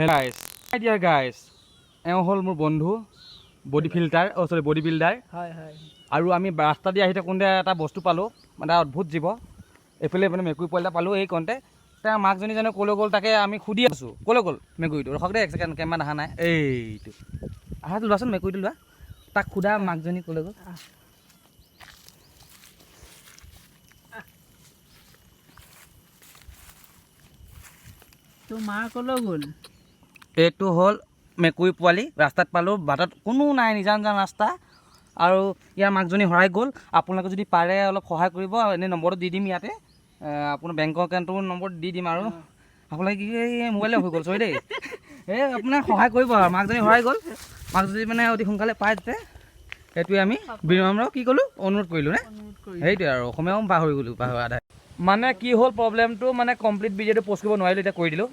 গাইছ, ডিয়াৰ গাইছ, এওঁ হ'ল মোৰ বন্ধু বডি ফিল্টাৰ, অ' চৰি, বডি বিল্ডাৰ। হয় হয়। আৰু আমি ৰাস্তা দি আহি থাকোঁতে এটা বস্তু পালোঁ, মানে এটা অদ্ভুত জীৱ। এইফালে মানে মেকুৰী পোৱালি এটা পালোঁ এই কণতে। তাৰ মাকজনী জানো ক'লৈ গ'ল, তাকে আমি সুধি আছোঁ, ক'লৈ গ'ল মেকুৰীটো। ৰখক দেই এক ছেকেণ্ড, কেমেৰাত অহা নাই। এইটো আহা, লোৱাচোন মেকুৰীটো লোৱা। তাক সোধা মাকজনী ক'লৈ গ'ল। তোৰ মা ক'লৈ গ'ল? এইটো হ'ল মেকুৰী পোৱালি, ৰাস্তাত পালোঁ, বাটত কোনো নাই, নিজান জান ৰাস্তা। আৰু ইয়াৰ মাকজনী হেৰাই গ'ল। আপোনালোকে যদি পাৰে অলপ সহায় কৰিব। এনেই নম্বৰটো দি দিম ইয়াতে, আপোনাৰ বেংকৰ একাউণ্টৰ নম্বৰ দি দিম। আৰু আপোনালোকে কি, এই মোবাইলে হৈ গ'ল, চৰি দেই। এই আপোনাক সহায় কৰিব আৰু মাকজনী হেৰাই গ'ল, মাকজনী মানে অতি সোনকালে পায় যাতে, সেইটোৱে আমি বিনম্ৰ কি ক'লোঁ, অনুৰোধ কৰিলোঁ নে? সেইটোৱে আৰু অসমীয়াও পাহৰি গ'লোঁ, পাহৰা আধা। মানে কি হ'ল প্ৰব্লেমটো, মানে কমপ্লিট ভিডিঅ'টো প'ষ্ট কৰিব নোৱাৰিলোঁ, এতিয়া কৰি দিলোঁ।